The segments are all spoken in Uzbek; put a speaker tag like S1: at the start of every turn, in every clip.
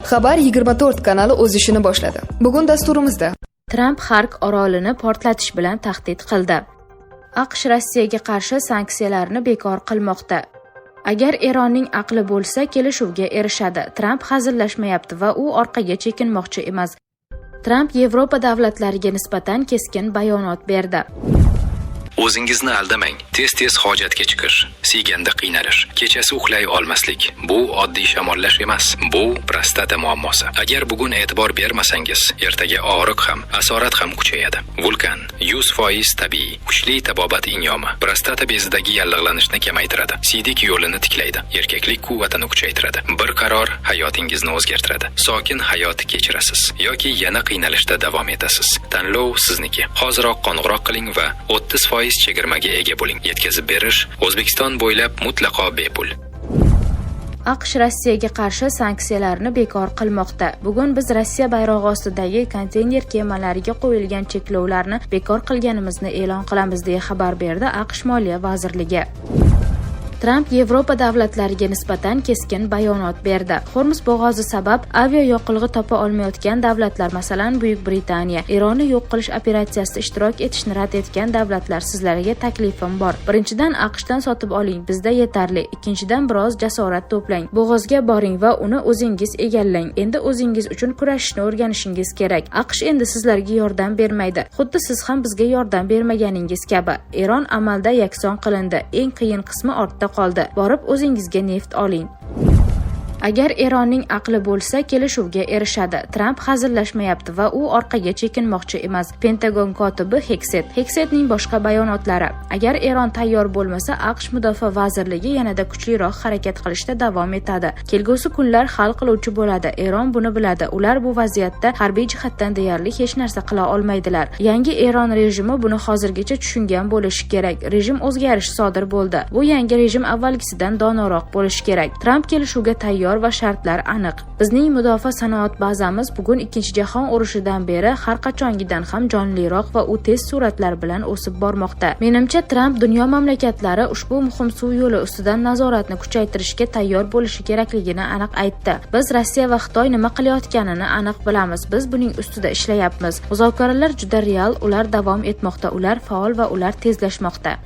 S1: Xabar 24 kanali o'z ishini boshladi. Bugun dasturimizda:
S2: Tramp Xark orolini portlatish bilan tahdid qildi. AQSh Rossiyaga qarshi sanksiyalarni bekor qilmoqda. Agar Eronning aqli bo'lsa, kelishuvga erishadi. Tramp hazillashmayapti va u orqaga chekinmoqchi emas. Tramp Yevropa davlatlariga nisbatan keskin bayonot berdi.
S3: O'zingizni aldamang. Tez-tez hojatga chiqish, siyganda qiynalish, kechasi uxlay olmaslik — bu oddiy shamollash emas. Bu prostata muammosi. Agar bugun e'tibor bermasangiz, ertaga og'riq ham, asorat ham kuchayadi. Vulkan 100% tabiiy, kuchli tabobat inyomi. Prostata bezidagi yallig'lanishni kamaytiradi, siydik yo'lini tiklaydi, erkaklik quvvatini kuchaytiradi. Bir qaror hayotingizni o'zgartiradi. Sokin hayot kechirasiz yoki yana qiynalishda davom etasiz. Tanlov sizniki. Hoziroq qo'ng'iroq qiling va 30% chegirmaga ega bo'ling. Yetkazib berish O'zbekiston bo'ylab mutlaqo bepul.
S2: AQSh Rossiyaga qarshi sanksiyalarni bekor qilmoqda. Bugun biz Rossiya bayrog'i ostidagi konteyner kemalariga qo'yilgan cheklovlarni bekor qilganimizni e'lon qilamiz, deya xabar berdi AQSh Moliya vazirligi. Tramp Yevropa davlatlariga nisbatan keskin bayonot berdi. Hormuz bo'g'ozi sabab avia yoqilg'i topa olmayotgan davlatlar, masalan, Buyuk Britaniya, Eronni yo'q qilish operatsiyasida ishtirok etishni rad etgan davlatlar, sizlarga taklifim bor. Birinchidan, AQShdan sotib oling, bizda yetarli. Ikkinchidan, biroz jasorat to'plang. Bo'g'ozga boring va uni o'zingiz egallang. Endi o'zingiz uchun kurashishni o'rganishingiz kerak. AQSh endi sizlarga yordam bermaydi. Xuddi siz ham bizga yordam bermaganingiz kabi. Eron amalda yakson qilindi. Eng qiyin qismi ortda qoldi. Borib o'zingizga neft oling. Agar Eronning aqli bo'lsa, kelishuvga erishadi. Tramp hazillashmayapti va u orqaga chekinmoqchi emas. Pentagon kotibi Hekset. Heksetning boshqa bayonotlari. Agar Eron tayyor bo'lmasa, AQSh mudofaa vazirligi yanada kuchliroq harakat qilishda davom etadi. Kelgusi kunlar hal qiluvchi bo'ladi. Eron buni biladi. Ular bu vaziyatda harbiy jihatdan deyarli hech narsa qila olmaydilar. Yangi Eron rejimi buni hozirgacha tushungan bo'lishi kerak. Rejim o'zgarishi sodir bo'ldi. Bu yangi rejim avvalgisidan donoroq bo'lishi kerak. Tramp kelishuvga tayyor va shartlar aniq. Bizning mudofaa sanoat bazamiz bugun Ikkinchi jahon urushidan beri har qachongidan ham jonliroq va u tez sur'atlar bilan o'sib bormoqda. Menimcha, Tramp dunyo mamlakatlari ushbu muhim suv yo'li ustidan nazoratni kuchaytirishga tayyor bo'lishi kerakligini aniq aytdi. Biz Rossiya va Xitoy nima qilayotganini aniq bilamiz. Biz buning ustida ishlayapmiz. Muzokaralar juda real, ular davom etmoqda, ular faol va ular tezlashmoqda.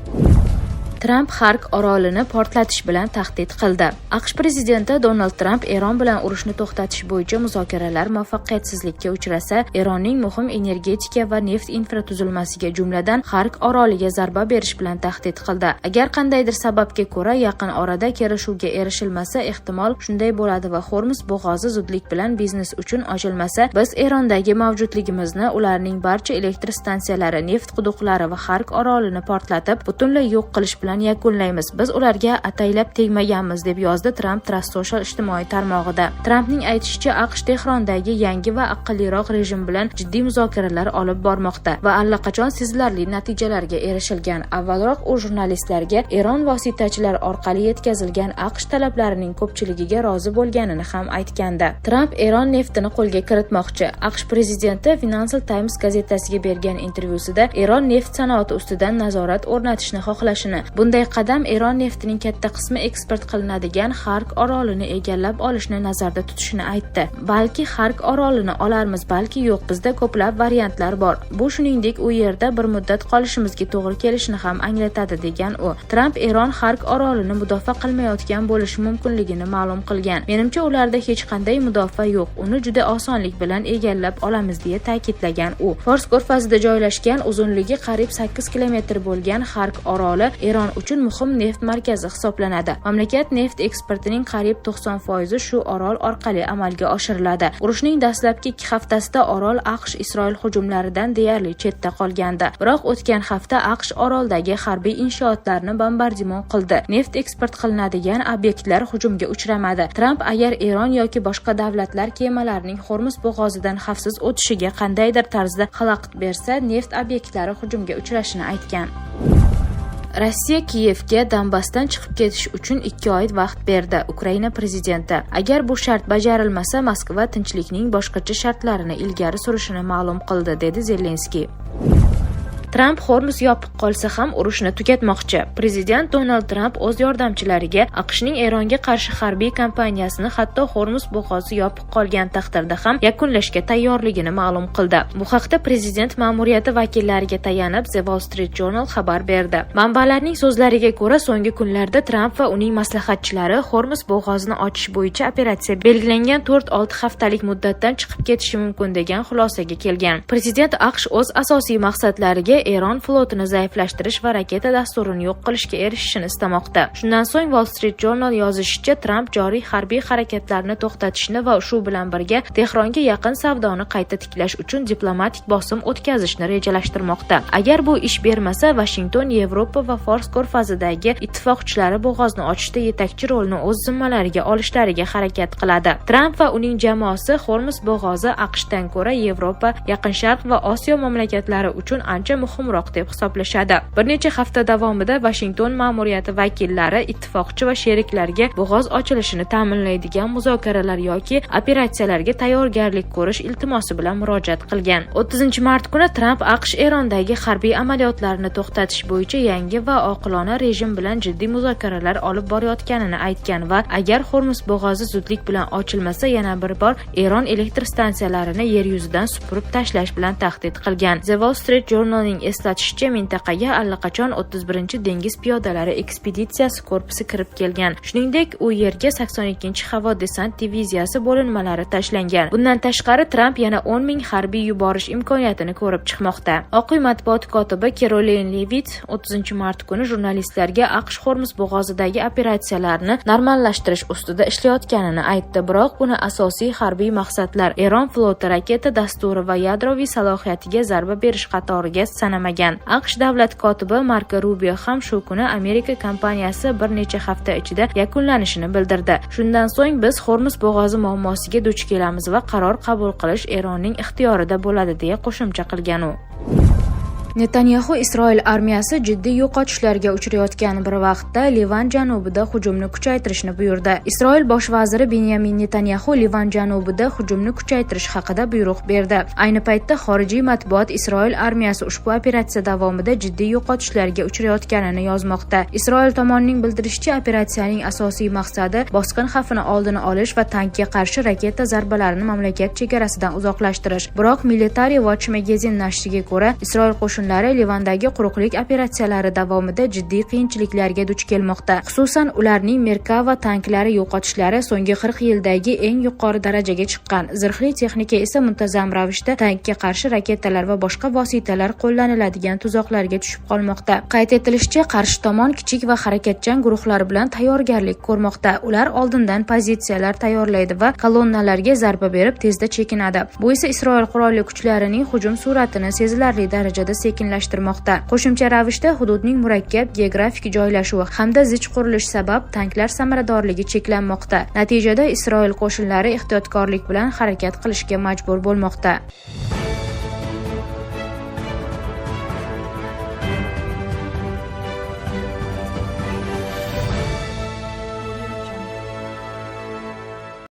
S2: Tramp Xark orolini portlatish bilan tahdid qildi. AQSh prezidenti Donald Tramp Eron bilan urushni to'xtatish bo'yicha muzokaralar muvaffaqiyatsizlikka uchrasa, Eronning muhim energetika va neft infratuzilmasiga, jumladan Xark oroliga zarba berish bilan tahdid qildi. Agar qandaydir sababga ko'ra yaqin orada kelishuvga erishilmasa, ehtimol shunday bo'ladi va Hormuz bo'g'ozi zudlik bilan biznes uchun ochilmasa, biz Erondagi mavjudligimizni, ularning barcha elektr stansiyalari, neft quduqlari va Xark orolini portlatib, butunlay yo'q qilish bilan yakunlaymiz. Biz ularga ataylab tegmaganmiz, deb yozdi Tramp Truth Social ijtimoiy tarmog'ida. Trampning aytishicha, AQSh Tehrondagi yangi va aqlliroq rejim bilan jiddiy muzokaralar olib bormoqda va allaqachon sezilarli natijalarga erishilgan. Avvalroq u jurnalistlarga Eron vositachilar orqali yetkazilgan AQSh talablarining ko'pchiligiga rozi bo'lganini ham aytgandi. Tramp Eron neftini qo'lga kiritmoqchi. AQSh prezidenti Financial Times gazetasiga bergan intervyusida Eron neft sanoati ustidan nazorat o'rnatishni xohlashini, bunday qadam Eron neftining katta qismi eksport qilinadigan Xark orolini egallab olishni nazarda tutishini aytdi. Balki Xark orolini olarmiz, balki yo'q. Bizda ko'plab variantlar bor. Bu, shuningdek, u yerda bir muddat qolishimizga to'g'ri kelishini ham anglatadi, degan u. Tramp Eron Xark orolini mudofaa qilmayotgan bo'lishi mumkinligini ma'lum qilgan. Menimcha, ularda hech qanday mudofaa yo'q. Uni juda osonlik bilan egallab olamiz, deya ta'kidlagan u. Fors ko'rfazida joylashgan, uzunligi qariyb 8 kilometr bo'lgan Xark oroli Eron uchun muhim neft markazi hisoblanadi. Mamlakat neft eksportining qariyb 90% shu orol orqali amalga oshiriladi. Urushning dastlabki 2 haftasida orol AQSh Isroil hujumlaridan deyarli chetda qolgandi. Biroq o'tgan hafta AQSh oroldagi harbiy inshootlarni bombardimon qildi. Neft eksport qilinadigan obyektlar hujumga uchramadi. Tramp agar Eron yoki boshqa davlatlar kemalarining Hormuz bo'g'ozidan xavfsiz o'tishiga qandaydir tarzda xalaqit bersa, neft obyektlari hujumga uchrashini aytgan. Rossiya Kiyevga Donbassdan chiqib ketish uchun 2 oy vaqt berdi. Ukraina prezidenti agar bu shart bajarilmasa, Moskva tinchlikning boshqacha shartlarini ilgari surishini ma'lum qildi, dedi Zelenskiy. Tramp Hormuz yopiq qolsa ham urushni tugatmoqchi. Prezident Donald Tramp o'z yordamchilariga AQShning Eronga qarshi harbiy kampaniyasini hatto Hormuz bo'g'ozi yopiq qolgan taqdirda ham yakunlashga tayyorligini ma'lum qildi. Bu haqda prezident ma'muriyati vakillariga tayanib The Wall Street Journal xabar berdi. Manbalarning so'zlariga ko'ra, so'nggi kunlarda Tramp va uning maslahatchilari Hormuz bo'g'ozini ochish bo'yicha operatsiya belgilangan 4-6 haftalik muddatdan chiqib ketishi mumkin degan xulosaga kelgan. Prezident AQSh o'z asosiy maqsadlariga Eron flotini zaiflashtirish va raketa dasturini yo'q qilishga erishishini istamoqda. Shundan so'ng Wall Street Journal yozishicha, Tramp joriy harbiy harakatlarni to'xtatishni va shu bilan birga Tehronga yaqin savdoni qayta tiklash uchun diplomatik bosim o'tkazishni rejalashtirmoqda. Agar bu ish bermasa, Vashington Yevropa va Fors ko'rfazidagi ittifoqchilari bo'g'ozni ochishda yetakchi rolni o'z zimmalariga olishlariga harakat qiladi. Tramp va uning jamoasi Hormuz bo'g'ozi AQShdan ko'ra Yevropa, Yaqin Sharq va Osiyo mamlakatlari uchun ancha muhimroq deb hisoblashadi. Bir necha hafta davomida Vashington ma'muriyati vakillari ittifoqchi va sheriklarga bo'g'oz ochilishini ta'minlaydigan muzokaralar yoki operatsiyalarga tayyorgarlik ko'rish iltimosi bilan murojaat qilgan. 30 mart kuni Tramp AQSh Erondagi harbiy amaliyotlarni to'xtatish bo'yicha yangi va oqilona rejim bilan jiddiy muzokaralar olib borayotganini aytgan va agar Hormuz bo'g'ozi zudlik bilan ochilmasa, yana bir bor Eron elektr stansiyalarini yer yuzidan supurib tashlash bilan tahdid qilgan. The Wall Street Journalning eslatishicha, mintaqaga allaqachon 31-dengiz piyodalari ekspeditsiyasi korpusi kirib kelgan. Shuningdek, u yerga 82-havo desant diviziyasi bo'linmalari tashlangan. Bundan tashqari, Tramp yana 10 ming harbiy yuborish imkoniyatini ko'rib chiqmoqda. Oq uy matbuot kotibi Kerolin Levitt 30 mart kuni jurnalistlarga AQSh Hormuz bo'g'ozidagi operatsiyalarni normallashtirish ustida ishlayotganini aytdi, biroq buni asosiy harbiy maqsadlar Eron floti, raketa dasturi va yadroviy salohiyatiga zarba berish qatoriga sanamagan. AQSh davlat kotibi Marko Rubio ham shu kuni Amerika kampaniyasi bir necha hafta ichida yakunlanishini bildirdi. Shundan so'ng biz Hormuz bo'g'ozi muammosiga duch kelamiz va qaror qabul qilish Eronning ixtiyorida bo'ladi, deya qo'shimcha qilgan u. Netanyaxu Isroil armiyasi jiddiy yo'qotishlarga uchrayotgan bir vaqtda Livan janubida hujumni kuchaytirishni buyurdi. Isroil bosh vaziri Benyamin Netanyaxu Livan janubida hujumni kuchaytirish haqida buyruq berdi. Ayni paytda xorijiy matbuot Isroil armiyasi ushbu operatsiya davomida jiddiy yo'qotishlarga uchrayotganini yozmoqda. Isroil tomonining bildirishicha, operatsiyaning asosiy maqsadi bosqin xavfini oldini olish va tankga qarshi raketa zarbalarini mamlakat chegarasidan uzoqlashtirish. Biroq Military Watch Magazine nashriga ko'ra, Isroil qo'shinlari Livandagi quruqlik operatsiyalari davomida jiddiy qiyinchiliklarga duch kelmoqda. Xususan, ularning Merkava tanklari yo'qotishlari so'nggi 40 yildagi eng yuqori darajaga chiqqan. Zirhli texnika esa muntazam ravishda tankga qarshi raketalar va boshqa vositalar qo'llaniladigan tuzoqlarga tushib qolmoqda. Qayd etilishicha, qarshi tomon kichik va harakatchan guruhlar bilan tayyorgarlik ko'rmoqda. Ular oldindan pozitsiyalar tayyorlaydi va kolonnalarga zarba berib, tezda chekinadi. Bu esa Isroil qurolli kuchlarining hujum sur'atini sezilarli darajada sekinlashtirmoqda. Qo'shimcha ravishda hududning murakkab geografik joylashuvi hamda zich qurilish sabab tanklar samaradorligi cheklanmoqda. Natijada Isroil qo'shinlari ehtiyotkorlik bilan harakat qilishga majbur bo'lmoqda.